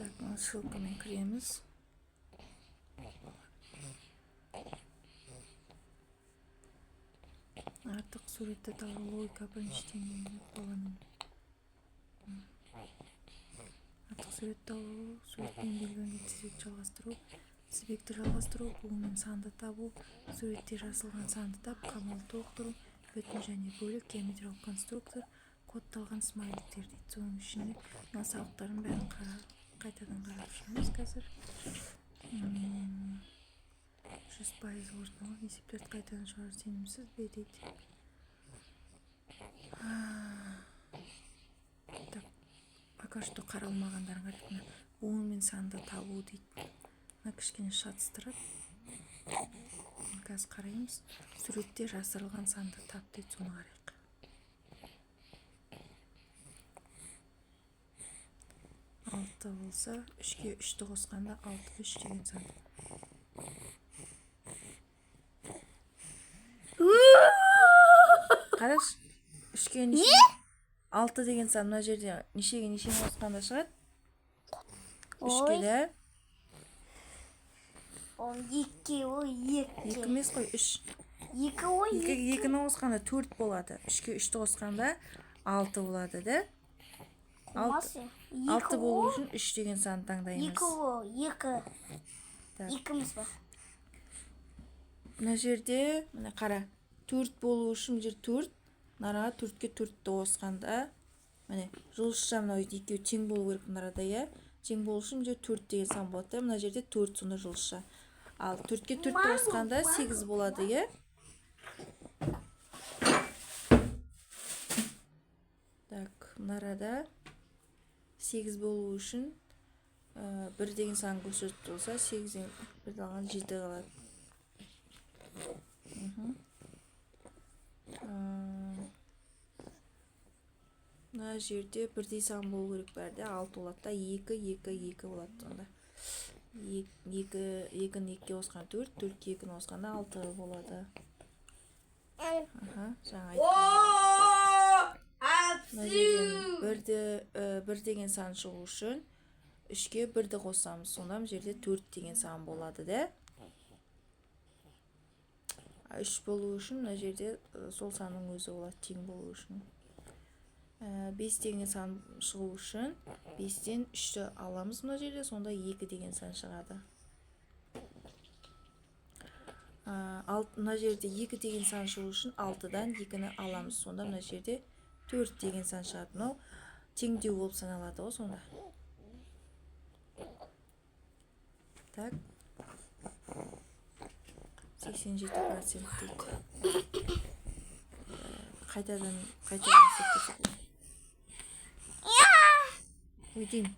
Так, мына ссылкамен кіреміз. Артық суретті табу, логика бірінші деңгейінде баланың. Артық сурет табу, суретпен белгіленген тізбекті жалғастыру, тізбекті жалғастыру, буынмен санды табу, суретте жазылған санды тап, қамалды толықтыру, бүтін және бөлік, геометриялық конструктор, кодталған смайликтер дейді. Соның ішінде мына сабақтардың бәрін қайтадан қарап шығамыз қазір. 100% орындалған есептерді қайтадан шығару сенімсіз бе дейді. Так, пока что қаралмағандарын қарайық. Мына буын мен санды табу дейді. Мына кішкене шатыстырады. Қазір қараймыз. Суретте жасырылған санды тап дейді, соны қарайық. 6 болса, 3-ке 3-ті қосқанда 6, 3 деген сан. Қарашы, 3-ке неше? 6 деген сан мына жерде нешеге нешені қосқанда шығады? 3-ке да? Ол екі, ой, екі. 2 емес қой, 3. Екі, ой, Екіге екі. екіні қосқанда 4 болады. 3-ке 3-ті қосқанда 6 болады, да? Қумас, екі 6 болу о, үшін 3 деген санды таңдаймыз. Екі, о, екі. Так. Екіміз ба? Мына жерде, міне қара, 4 болу үшін мына жерде 4, мынаға 4-ке 4-ті қосқанда, міне, жұлдызша мынау екеуі тең болу керек мына арада, иә? Тең болу үшін мына жерде 4 деген сан болады, да? Мына жерде 4, сонда жұлдызша. Ал 4-ке 4-ті қосқанда 8 болады, иә? Так, мына арада 8 болу үшін, 1 деген сан көрсетіп болса, 8-ден 1 алған 7 қалады. Мына жерде бірдей сан болу керек бәрі де, 6 болады да, 2, 2, 2 болады сонда. Екіні екіге қосқан 4, төртке екіні қосқанда 6 болады. Аха, жаңа айттым. Мына жерден 1 деген сан шығу үшін 3-ке 1-ді қосамыз. Сонда мына жерде 4 деген сан болады, да? 3 болу үшін мына жерде сол санның өзі болады, тең болу үшін. 5 деген сан шығу үшін 5-тен 3-ті аламыз мына жерде, сонда 2 деген сан шығады. Мына жерде 2 деген сан шығу үшін 6-дан 2-ні аламыз, сонда мына жерде 4 деген сан шығады. Мынау теңдеу болып саналады ғой сонда. Так. 87% дейді. Қайтадан есептесек. Ой, деймін.